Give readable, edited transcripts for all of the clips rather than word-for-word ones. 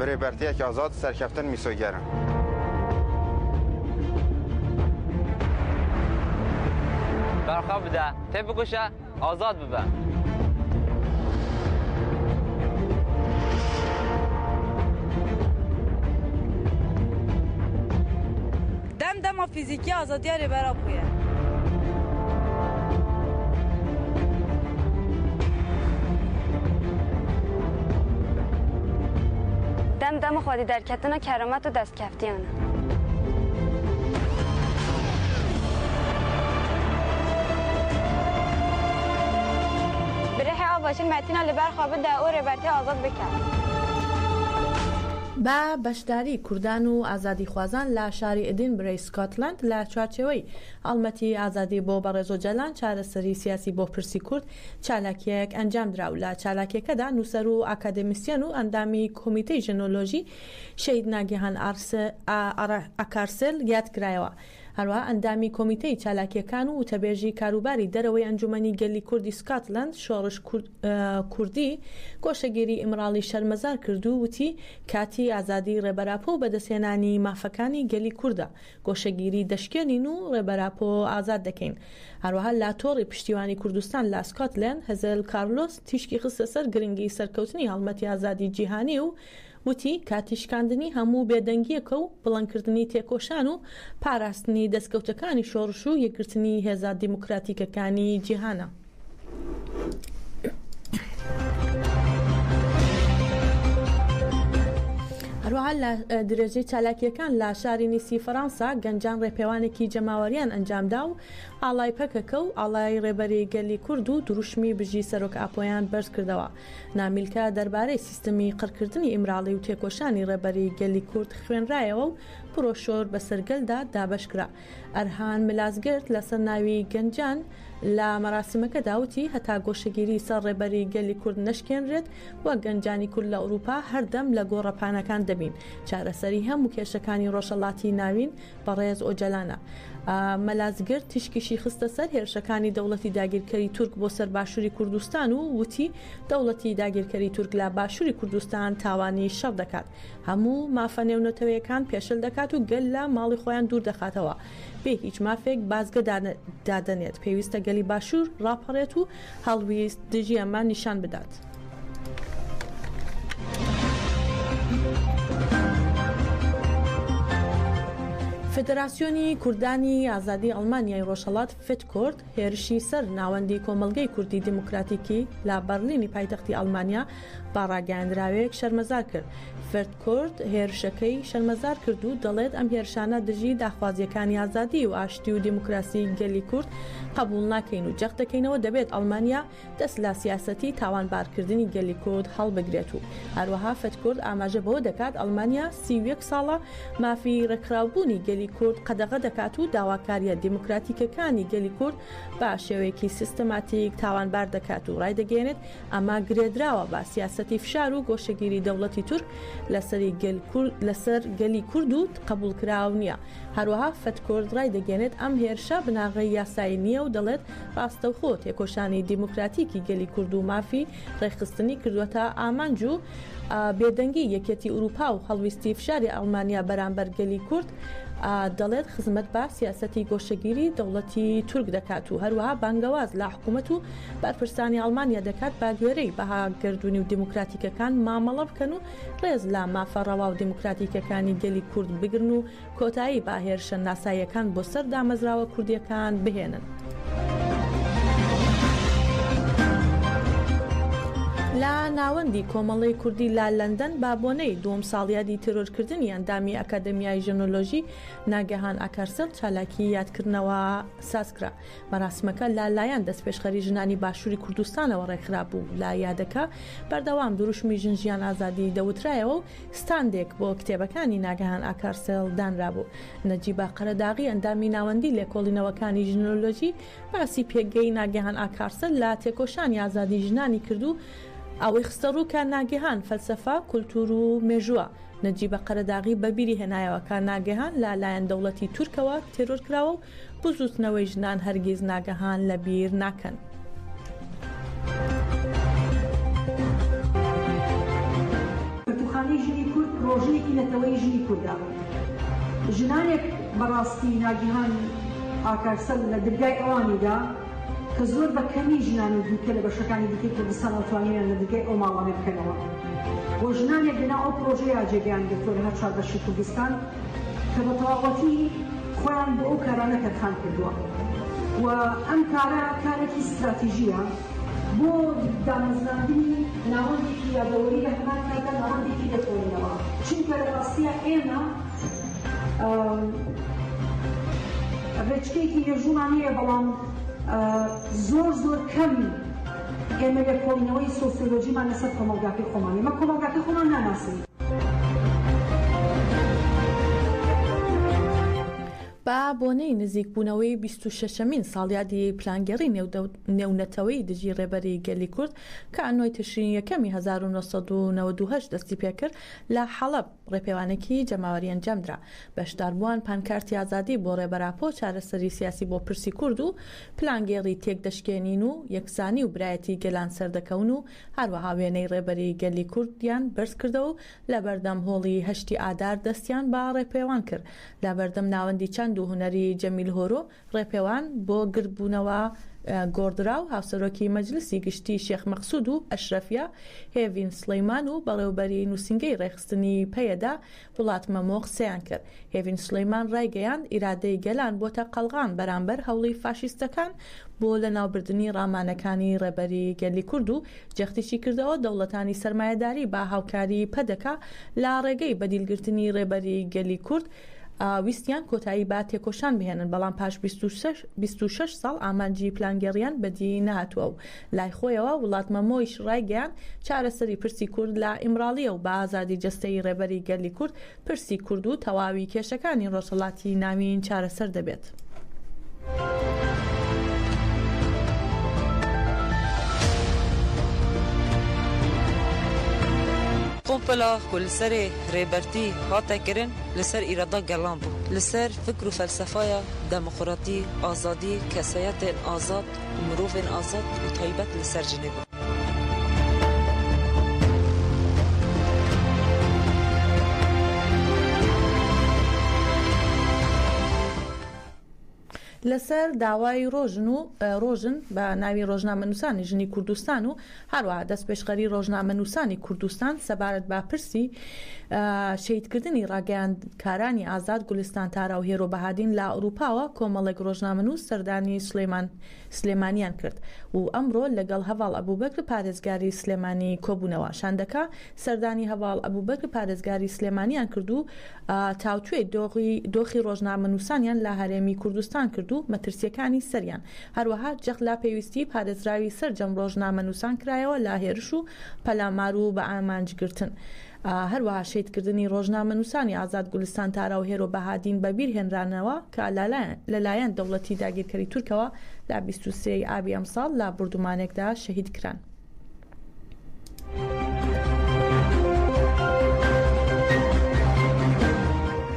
Bi Rêbertiyek azad serkeftin mîsoger e. Berxwe bide, têbikoşe, azad bibe. Dem dema fîzîkî azadiya Rêber Apo ye. Dem dema xwedîderketina keramet û destkeftiyan e. Bi rihê Avaşîn Metîna li ber xwe bide û Rêbertî azad bike. بە بەشداری کوردان و ئازادیخوازان لە شاری ئدینبرەی سکۆتلەند لە چوارچێوەی هەڵمەتی ئازادی بۆ بەڕێز ئۆجالان چارەسەری سیاسی بۆ پرسی کورد چالاکییەک ئەنجامدرا و لە چالاکییەکەدا نووسەر و ئاکادمیسیەن و ئەندامی کۆمیتەی ژنۆلۆژی شەهید ناگیهان ئاکارسێل یادکرایەوە. هەروەها ئەندامی کۆمیتەی چالاکییەکان و وتەبێژی کاروباری دەرەوەی ئەنجومەنی گەلی کوردی سکاتلەند شۆڕش کوردی گۆشەگیری ئیمراڵی شەرمەزار کرد و وتی، کاتی ئازادی ڕێبەر ئاپۆ و بەدەستهێنانی مافەکانی گەلی کوردە. گۆشەگیری دەشکێنین و ڕێبەر ئاپۆ ئازاد دەکەین. هەروەها لە تۆڕی پشتیوانی کوردستان لە سکۆتلەند، هەزێل کارلۆس تیشکی خستە سەر گرنگی سەرکەوتنی هەڵمەتی ئازادی جیهانی و وتی، کاتی شکاندنی هەموو بێدەنگییەکە و بڵندکردنی تێکۆشان و پاراستنی دەستکەوتەکانی شۆڕش و یەکگرتنی هێزە دیموکراتیکەکانی جیهانە. هەروەها لە درێژەی چالاکییەکان لە شاری نیسی فەرەنسا گەنجان ڕێپێوانێکی جەماوەریان ئەنجامدا و ئاڵای پەکەکە و ئاڵای ڕێبەری گەلی کورد و دروشمی بژی سەرۆک ئاپۆیان بەرزکردەوە. نامیلکە دەربارەی سیستمی قڕکردنی ئیمراڵی و تێکۆشانی ڕێبەری گەلی کورد خوێنرایەوە و برۆشۆر بەسەر گەلدا دابەشکرا. ئەرهان ملازگرد لەسەر ناوی گەنجان لە مەراسیمەکەدا وتی، هەتا گۆشەگیری سەر ڕێبەری گەلی کورد نەشکێنرێت، وەک گەنجانی کورد لە ئەوروپا هەردەم لە گۆڕەپانەکان دەبین. چارەسەری هەموو کێشەکانی ڕۆژهەڵاتی ناوین بەڕێز ئۆجەلانە. مەلازگرد تیشکیشی خستە سەر هێرشەکانی دەوڵەتی داگیرکەری تورک بۆ سەر باشووری کوردستان و وتی، دەوڵەتی داگیرکەری تورک لە باشووری کوردستان تاوانی شەڕ دەکات. هەموو مافە نێونەتەوەیەکان پێشل دەکات و گەل لە ماڵی خۆیان دوور دەخاتەوە. بێ هیچ مافێک بازگە دادەنێت. پێویستە گەلی باشوور ڕاپەڕێت و هەڵویست دژی ئەمە نیشان بدات. فێدراسیۆنی کوردانی ئازادی ئەڵمانیای ڕۆژهەڵات، فێدکورد، هێرشی سەر ناوەندی کۆمەڵگەی کوردی دیموکراتیکی لە بەرلینی پایتەختی ئەڵمانیا بە ڕاگەیاندراوێک شەرمەزار کرد. فێدکورد هێرشەکەی شەرمەزار کرد و دەڵێت ئەم هێرشانە دژی داخوازییەکانی ئازادی و ئاشتی و دیموکراسی گەلی کورد قەبوڵ ناکەین و جەخت دەکەینەوە دەبێت ئەڵمانیا دەست لە سیاسەتی تاوانبارکردنی گەلی کورد هەڵبگرێت و هەروەها فەدکورد ئاماژە بەوە دەکات ئەڵمانیا 31 ساڵە مافی ڕێکخراوبوونی گەلی کورد قەدەغە دەکات و داواکارییە دیموکراتیکەکانی گەلی کورد بە شێوەیەکی سیستەماتیک تاوانبار دەکات و ڕایدەگەیەنێت ئەمە گرێدراوە بە سیاسەتی فشار و گۆشەگیری دەوڵەتی تورک لەسەر گەلی کورد و قەبوڵکراو نییە. هەروەها فەدکورد ڕایدەگەیەنێت ئەم هێرشە بناغەی یاسایی نییە و دەڵێت ڕاستەوخۆ تێکۆشانی دیموکراتیکی گەلی کورد و مافی ڕێکخستنی کردووەتە ئامانج و بێدەنگی یەکێتی ئوروپا و هەڵویستی فشاری ئەڵمانیا بەرامبەر گەلی کورد دەڵێت خزمەت بە سیاسەتی گۆشەگیری دەوڵەتی تورک دەکات و هەروەها بانگەواز لە حکومەت و بەرپرسانی ئەڵمانیا دەکات بە گوێرەی بەها گەردوونی و دیموکراتیکەکان مامەڵە بکەن و ڕێز لە مافە ڕەوا و دیموکراتیکەکانی گەلی کورد بگرن و کۆتایی بە هێرشە ناساییەکان بۆ سەر دامەزراوە کوردییەکان بهێنن. لە ناوەندی کۆمەڵەی کوردی لە لەندەن بە بۆنەی دووەم ساڵیادی تێرۆرکردنی ئەندامی ئەکادەمیای ژنۆلۆژی ناگەهان ئاکارسەل چالاکی یادکردنەوە سازکرا. مەراسمەکە لە لایەن دەستپێشخەری ژنانی باشووری کوردستانەوە ڕێکخرابوو، لە یادەکە بەردەوام دروشمی ژن ژیان ئازادی دەوترایەوە و ستاندێک بۆ کتێبەکانی ناگەهان ئاکارسێڵ دانرابوو. نەجیبە قەرەداغی ئەندامی ناوەندی لێکۆڵینەوەکانی ژنۆلۆژی باسی پێگەی ناگەهان ئاکارسەل لە تێکۆشانی ئازادی ژنانی کرد و ئەوەی خستەڕوو کە ناگەهان فەلسەفە، کولتوور و مێژووە. نەجیبە قەرەداغی بەبیری هێنایەوە کە ناگەهان لە لایەن دەوڵەتی تورکەوە تێرۆر کراوە و بزووتنەوەی ژنان هەرگیز ناگەهان لە بیر ناکەن. پەرتووکخانەی ژنی کورد. پڕۆژەیەکی نەتەوەیی ژنی کوردە. ژنانێک بەڕاستی ناگیهان ئاکارسەل لە درگای ئەوانی دا کە زۆر بە کەمی ژنانی دیکە لە بەشەکانی دیکەی کوردستانەوە توانیویان لە درگای ئەو ماڵانە بکەنەوە و ژنانێک لەناو ئەو پڕۆژەیە جێگەیان گرتووە لە هەرچوار بەشی کوردستان کە بە تەواوەتی خۆیان بۆ ئەو کارانە تەرخان کردووە و ئەم کارە کارێکی ستراتیژییە بۆ دامەزراندنی ناوەندێکی یادەوەری لە هەمان کاتدا ناوەندێکی لێکۆڵینەوە، چونکە لە ڕاستیا ئێمە ڕێچکەیەکی مێژوومان هەیە بەڵام زۆر زۆر کەم ئێمە لێکۆڵینەوەی سۆسیۆلۆژیمان لەسەر کۆمەڵگاکەی خۆمان ئێمە کۆمەڵگاکەی خۆمان ناناسین. بە بۆنەی نزیکبوونەوەی 26مین ساڵیادی پلانگێڕی نێونەتەوەیی دژی ڕێبەری گەلی کورد کە نۆی تشرینی یەکەمی 1998 دەستی پێکرد، لە حەڵەب ڕێپێوانێکی جەماوەری ئەنجامدرا. بەشداربووان پانکارتی ئازادی بۆ ڕێبەر ئاپۆ، چارەسەری سیاسی بۆ پرسی کورد و پلانگێڕی تێکدەشکێنین و یەکسانی و برایەتی گەلان سەردەکەون و هەروەها وێنەی ڕێبەری گەلی کوردیان بەرزکردەوە و لەبەردەم هۆڵی هەشتی ئادار دەستیان بە ڕێپێوان کرد. لەبەردەم ناوەندی چاند و هونەری جەمیل هۆرۆ ڕێپێوان بۆ گردبوونەوە گۆڕدرا و هاوسەرۆکی مەجلسی گشتی شێخ مەقسود و ئەشرەفیە هێڤین سڵیمان و بەڕێوبەری نوسینگەی ڕێکخستنی پەیەدە وڵات مەمۆ قسەیان کرد. هێڤین سڵیمان ڕایگەیاند ئیرادەی گەلان بۆتە قەڵغان بەرامبەر هەوڵی فاشیستەکان بۆ لەناوبردنی ڕامانەکانی ڕێبەری گەلی کورد و جەختیشی کردەوە دەوڵەتانی سەرمایەداری بە هاوکاری پەدەکە لە ڕێگەی بەدیلگرتنی ڕێبەری گەلی کورد ویستیان کۆتایی بە تێکۆشان بهێنن، بەڵام پاش 26 ساڵ ئامانجی پلانگێڕیان بەدی نەهاتووە و لای خۆیەوە وڵات مەمۆیش ڕایگەیاند چارەسەری پرسی کورد لە ئیمراڵییە و بە ئازادی جەستەیی ڕێبەری گەلی کورد پرسی کورد و تەواوی کێشەکانی ڕۆژهەڵاتی ناوین چارەسەر دەبێت. Komploya ku li serê Rêbertî hate kirin li ser îrada gelan bû. Li ser fikr û felsefaya demokratî, azadî, kesayetên azad û mirovên azad û taybet li ser jinê bû. لەسەر داوای ڕۆژن و ڕۆژن بە ناوی ڕۆژنامەنووسانی ژنی کوردستان و هەروەها دەستپێشخەری ڕۆژنامەنووسانی کوردستان سەبارەت بە پرسی شەهیدکردنی ڕاگەیاندکارانی ئازاد گولستان تارا و هێرۆ بەهادین لە ئەوروپاوە کۆمەڵێک ڕۆژنامەنووس سەردانی سلێمان سلێمانیان کرد و ئەمڕۆ لەگەڵ هەڤاڵ ئەبوبەکر پارێزگاری سلێمانی کۆبوونەوە. شاندەکە سەردانی هەڤاڵ ئەبوبەکر پارێزگاری سلێمانیان کرد و تاوتوێی دۆخی ڕۆژنامەنووسانیان لە هەرێمی کوردستان کرد و مەترسییەکانی سەریان. هەروەها جەخت لە پێویستیی پارێزراوی سەرجەم ڕۆژنامەنووسان کرایەوە لە هێرش و پەلامار و بەئامانجگرتن. هەروەها شەهیدکردنی ڕۆژنامەنووسانی ئازاد گولستان تارا و هێرۆ بەهادین بەبیر هێنرانەوە کە لەلایەن دەوڵەتی داگیرکەری تورکەوە لە 23 ی ئابی ئەمساڵ لە بوردومانێکدا شەهید کران.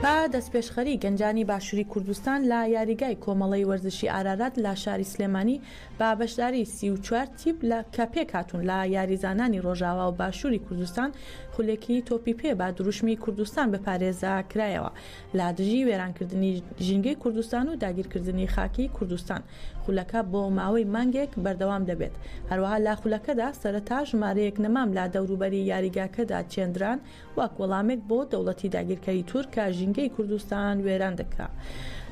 بە دەستپێشخەری گەنجانی باشووری کوردستان لە یاریگای کۆمەڵەی وەرزشی ئارارات لە شاری سلێمانی بە بەشداری 34 تیپ لە کە پێکهاتوون لە یاریزانانی ڕۆژاوا و باشووری کوردستان خولێکی تۆپی پێ بە دروشمی کوردستان بپارێزە کرایەوە لە دژی وێرانکردنی ژینگەی کوردستان و داگیرکردنی خاکی کوردستان. خولەکە بۆ ماوەی مانگێک بەردەوام دەبێت. هەروەها لە خولەکەدا سەرەتا ژمارەیەک نەمام لە دەوروبەری یاریگاکەدا چێندران وەک وەڵامێک بۆ دەوڵەتی داگیرکەری تورک کە ژینگەی کوردستان وێران دەکا.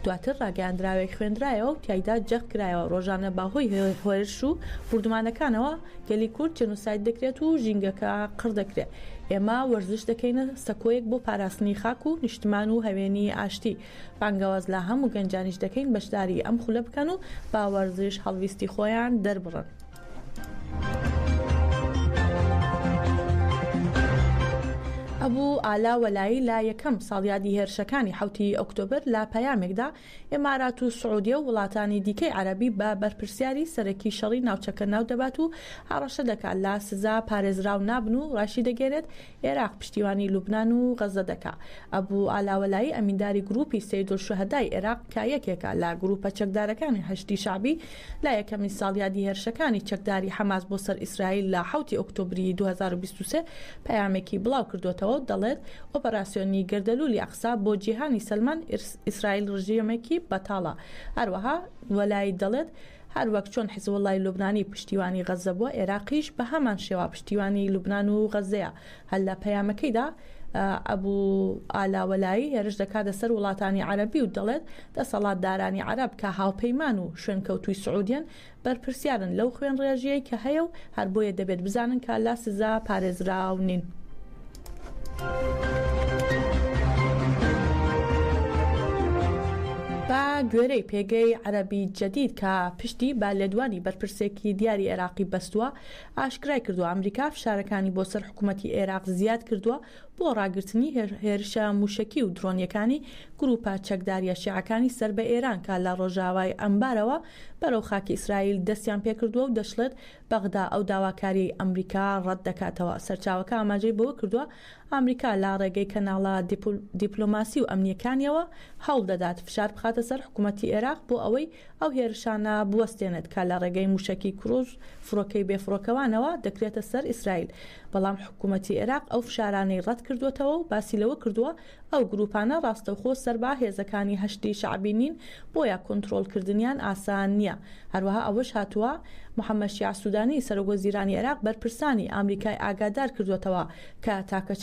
دواتر ڕاگەیاندراوێک خوێندرایەوە و تیایدا جەخت کرایەوە ڕۆژانە بە هۆی هێرش و بوردومانەکانەوە گەلی کورد جێنۆساید دەکرێت و ژینگەکە قڕ دەکرێت. ئێمە وەرزش دەکەینە سەکۆیەک بۆ پاراستنی خاک و نیشتمان و هەوێنی ئاشتی. بانگەواز لە هەموو گەنجانیش دەکەین بەشداری ئەم خولە بکەن و بە وەرزش هەڵویستی خۆیان دەربڕن. ئەبو ئالا وەلایی لە یەکەم ساڵیادی هێرشەکانی حەوتی ئۆکتۆبەر لە پەیامێکدا ئیمارات و سعودیە و وڵاتانی دیکەی عەرەبی بە بەرپرسیاری سەرەکی شەڕی ناوچەکە ناودەبات و هەڕەشە دەکات لە سزا پارێزراو نابن و ڕاشیدەگەیەنێت عێراق پشتیوانی لوبنان و غەززە دەکا. ئەبو عەلا وەلایی ئەمینداری گرووپی سەیدولشوهەدای عێراق کە یەکێکە لە گرووپە چەکدارەکانی حەشدی شەعبی لە یەکەمین ساڵیادی هێرشەکانی چەکداری حەماس بۆ سەر ئیسرائیل لە حەوتی ئۆکتۆبری 2023 پەیامێکی بڵاو کردۆتەوە. و دەڵێت، ئۆپەراسیۆنی گەردەلوولی ئەقسا بۆ جیهانی سەلماند ئیسرائیل ڕژێمێکی بەتاڵە. هەروەها وەلایی دەڵێت، هەر وەک چۆن حزبوڵڵای لوبنانی پشتیوانی غەززە بووە، ئێراقیش بە هەمان شێوە پشتیوانی لوبنان و غەززەیە. هەر لە پەیامەکەیدا ئەبو ئالا وەلایی هێرش دەکاتە سەر وڵاتانی عەرەبی و دەڵێت، دەسەڵاتدارانی عەرەب کە هاوپەیمان و شوێنکەوتووی سعودیەن، بەرپرسیارن لەو خوێنڕێژییەی کە هەیە و هەر بۆیە دەبێت بزانن کە لە سزا پارێزراو نین. بە گوێرەی پێگەی عەرەبی جەدید کە پشتی بە لێدوانی بەرپرسێکی دیاری عێراقی بەستووە، ئاشکرای کردووە ئەمریکا فشارەکانی بۆ سەر حکوومەتی عێراق زیاد کردووە بۆ ڕاگرتنی هێرشە مووشەکی و درۆنییەکانی گرووپە چەکدارییە شیعەکانی سەر بە ئێران کە لە ڕۆژاوای ئەنبارەوە بەرەو خاکی ئیسرائیل دەستیان پێکردووە و دەشڵێت بەغدا ئەو داواکارییەی ئەمریکا ڕەت دەکاتەوە. سەرچاوەکە ئاماژەی بەوە کردووە ئەمریکا لە ڕێگەی کەناڵە دیپلۆماسی و ئەمنییەکانییەوە هەوڵ دەدات فشار بخاتە سەر حکوومەتی عێراق بۆ ئەوەی ئەو هێرشانە بوەستێنێت کە لە ڕێگەی مووشەکی کروز فڕۆکەی بێفڕۆکەوانەوە دەکرێتە سەر ئیسرائیل، بەڵام حکومەتی عێراق ئەو فشارانەی ڕەتکردووەتەوە و باسی لەوە کردووە ئەو گرووپانە ڕاستەوخۆ سەر بە هێزەکانی حەشدی شەعبی نین بۆیە کۆنترۆڵکردنیان ئاسان نییە. هەروەها ئەوەش هاتووە، محەمەد شیاع سودانی سەرۆکوەزیرانی عێراق بەرپرسانی ئامریکای ئاگادار کردووەتەوە کە تاکە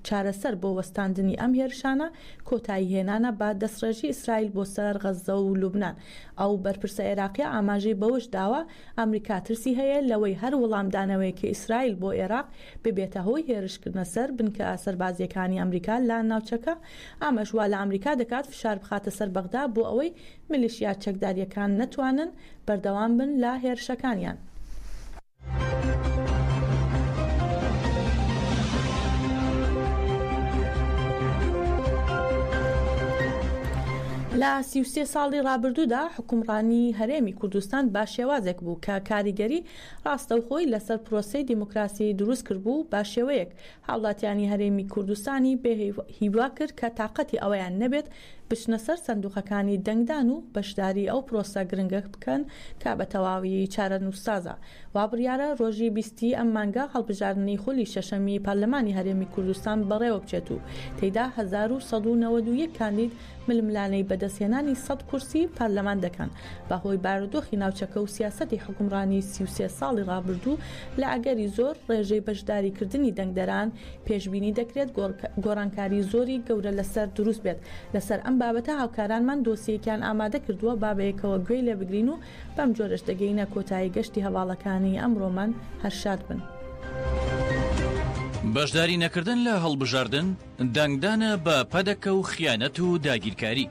چارەسەر بۆ وەستاندنی ئەم هێرشانە کۆتاییهێنانە بە دەستڕێژی ئیسرائیل بۆ سەر غەززە و لوبنان. ئەو بەرپرسە عێراقییە ئاماژەی بەوەش داوە، ئەمریکا ترسی هەیە لەوەی هەر وەڵامدانەوەیەکی ئیسرائیل بۆ عێراق ببێتە هۆی هێرشکردنە سەر بنکە سەربازییەکانی ئەمریکا لە ناوچەکە، ئەمەش وا لە ئەمریکا دەکات فشار بخاتە سەر بەغدا بۆ ئەوەی میلیشیا چەکدارییەکان نەتوانن بەردەوام بن لە هێرشەکانیان. لە 33 ساڵی ڕابردوودا حوکمڕانی هەرێمی کوردستان بە شێوازێک بوو کە کاریگەری ڕاستەوخۆی لەسەر پرۆسەی دیموکراسی دروست کردبوو بە شێوەیەک هاوڵاتیانی هەرێمی کوردستانی بێ هیوا کرد کە تاقەتی ئەوەیان نەبێت بچنە سەر سەندوقەکانی دەنگدان و بەشداری ئەو پرۆسە گرنگە بکەن کە بە تەواوی چارەنووسسازە. وا بڕیارە ڕۆژی 20 ی ئەم مانگە هەڵبژاردنی خولی شەشەمی پەرلەمانی هەرێمی کوردستان بەڕێوەبچێت و تێیدا 1191 کاندید ململانێی بەدەستهێنانی سەد کورسی پەرلەمان دەکەن، بەهۆی بارودۆخی ناوچەکە و سیاسەتی حوکمڕانی 33 ساڵی ڕابردوو لە ئەگەری زۆر ڕێژەی بەشداریکردنی دەنگدەران پێشبینی دەکرێت گۆڕانکاری زۆری گەورە لەسەر دروست بێت. لەسەر ئەم بابەتە هاوکارانمان دۆسیەیەکیان ئامادە کردووە با بەیەکەوە گوێی لێبگرین و بەم جۆرەش دەگەینە کۆتایی گەشتی هەواڵەکانی ئەمڕۆمان هەر شاد بن. بەشداری نەکردن لە هەڵبژاردن دەنگدانە بە پەدەکە و خیانەت و داگیرکاری.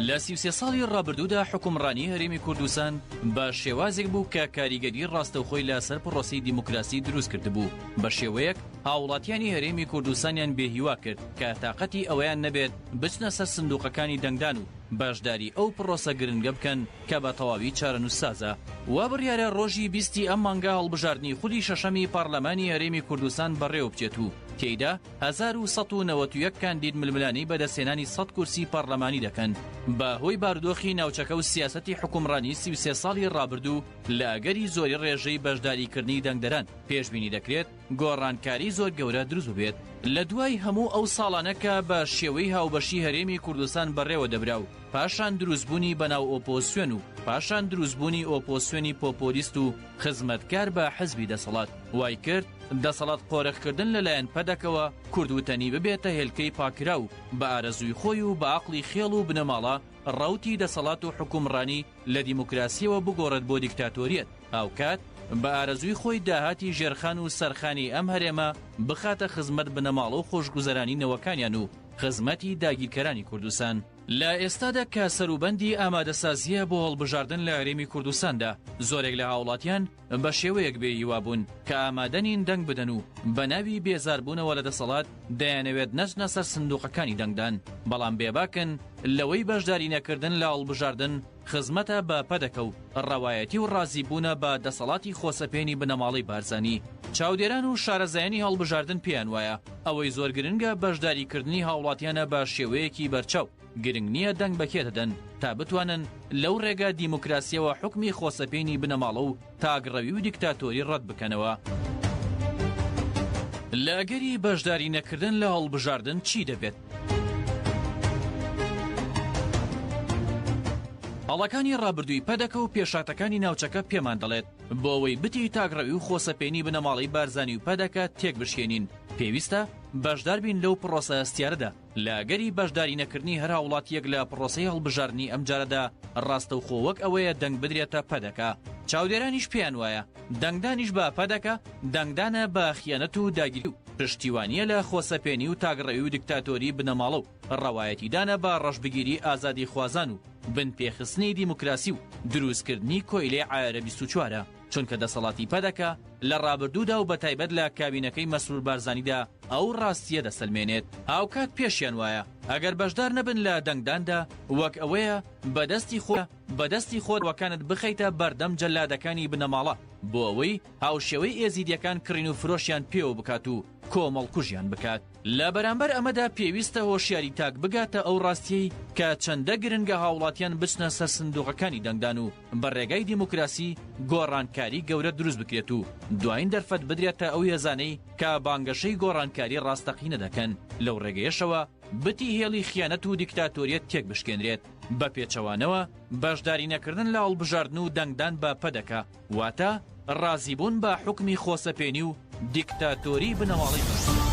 لە 33 ساڵی ڕابردوودا حوکمڕانی هەرێمی کوردستان بە شێوازێک بوو کە کاریگەری ڕاستەوخۆی لەسەر پڕۆسەی دیموکراسی دروست کردبوو، بە شێوەیەک هاوڵاتیانی هەرێمی کوردستانیان بێهیوا کرد کە تاقەتی ئەوەیان نەبێت بچنە سەر سندوقەکانی دەنگدان و بەشداری ئەو پڕۆسە گرنگە بکەن کە بە تەواوی چارەنووسسازە. وا بڕیارە ڕۆژی 20 ی ئەم مانگە هەڵبژاردنی خولی شەشەمی پەڕلەمانی هەرێمی کوردستان بەڕێوەبچێت و تێیدا 1191 کاندید ململانێی بەدەستهێنانی 100 کورسی پەڕلەمانی دەکەن. بە هۆی بارودۆخی ناوچەکە و سیاسەتی حوکمڕانی 33 ساڵی ڕابردوو لە ئەگەری زۆری ڕێژەی بەشداریکردنی دەنگدەران پێشبینی دەکرێت گۆڕانکاری زۆر گەورە دروست ببێت. لە دوای هەموو ئەو ساڵانە کە بە شێوەی هاوبەشی هەرێمی کوردستان بەڕێوە دەبرا و پاشان دروستبوونی بەناو ئۆپۆزسیۆن و پاشان دروستبوونی ئۆپۆزسیۆنی پۆپۆلیست و خزمەتکار بە حزبی دەسەڵات وای کرد دەسەڵات قۆرخکردن لەلایەن پەدەکەوە کورد وتەنی ببێتە هێلکەی پاکراو بە ئارەزووی خۆی و بە عەقڵی خێڵ و بنەماڵە ڕەوتی دەسەڵات و حوکمڕانی لە دیموکراسیەوە بگۆڕێت بۆ دیکتاتۆریەت، هاوکات بە ئارەزووی خۆی داهاتی ژێرخان و سەرخانی ئەم هەرێمە بخاتە خزمەت بنەماڵە و خۆشگوزەرانی نەوەکانیان و خزمەتی داگیرکەرانی کوردستان. لە ئێستادا کە سەروبەندی ئامادەسازییە بۆ هەڵبژاردن لە هەرێمی کوردستاندا، زۆرێک لە هاوڵاتیان بە شێوەیەک بێ هیوا بوون کە ئامادە نین دەنگ بدەن و بە ناوی بێزاربوونەوە لە دەسەڵات دەیانەوێت نەچنە سەر سندوقەکانی دەنگدان، بەڵام بێباکن لەوەی بەشداری نەکردن لە هەڵبژاردن خزمەتە بە پەدەکە و ڕەوایەتی و ڕازیبوونە بە دەسەڵاتی خۆسەپێنی بنەماڵەی بارزانی. چاودێران و شارەزایانی هەڵبژاردن پێیان وایە ئەوەی زۆر گرنگە بەشداریکردنی هاوڵاتیانە بە شێوەیەکی بەرچاو، گرنگ نییە دەنگ بە کێ دەدەن تا بتوانن لەو ڕێگا دیموکراسییەوە حوکمی خۆسەپێنی بنەماڵە و تاکڕەوی و دیکتاتۆری ڕەت بکەنەوە. لە ئەگەری بەشداری نەکردن لە هەڵبژاردن چی دەبێت؟ هەڵەکانی ڕابردووی پەدەکە و پێشهاتەکانی ناوچەکە پێمان دەڵێت بۆ ئەوەی بتی تاکڕەوی و خۆسەپێنی بنەماڵەی بارزانی و پەدەکە تێکبشکێنین پێویستە بەشداربین لەو پڕۆسە هەستیارەدا. لە ئەگەری بەشداری نەکردنی هەر هاوڵاتییەک لە پڕۆسەی هەڵبژاردنی ئەمجارەدا ڕاستەوخۆ وەک ئەوەیە دەنگ بدرێتە پەدەکە. چاودێرانیش پێیان وایە دەنگدانیش بە پەدەکە دەنگدانە بە خیانەت و داگیرکاری و پشتیوانییە لە خۆسەپێنی و تاکڕەوی و دیکتاتۆری بنەماڵە و ڕەوایەتیدانە بە ڕەشبگیری ئازادیخوازان و بنپێخستنی دیموکراسی و دروستکردنی کۆیلەی عەیارە 24 ە. چونکە دەسەڵاتی پەدەکە لە ڕابردوودا و بەتایبەت لە کابینەکەی مەسرور بارزانیدا ئەو ڕاستییە دەسەلمێنێت. هاوکات پێشیان وایە ئەگەر بەشدار نەبن لە دەنگداندا وەک ئەوەیە بە دەستی خۆ بە دەستی خۆت وەکانت بخەیتە بەردەم جەلادەکانی بنەماڵە بۆ ئەوەی هاوشێوەی ئێزیدیەکان کڕین و فرۆشیان پێوە بکات و کۆمەڵکوژیان بکات. لە بەرامبەر ئەمەدا پێویستە هۆشیاری تاک بگاتە ئەو ڕاستیەی کە چەندە گرنگە هاوڵاتیان بچنە سەر سندوقەکانی دەنگدان و بە ڕێگای دیموکراسی گۆڕانکاری گەورە دروست بکرێت و دواین دەرفەت بدرێتە ئەو هێزانەی کە بانگەشەی گۆڕانکاری ڕاستەقینە دەکەن لەو ڕێگەیەشەوە بتی هێڵی خیانەت و دیکتاتۆریەت تێکبشکێنرێت بە پێچەوانەوە بەشداری نەکردن لە هەڵبژاردن و دەنگدان بە پەدەکە واتە ڕازیبوون بە حوکمی خۆسەپێنی و دیکتاتۆری بنەماڵەی بارزانی.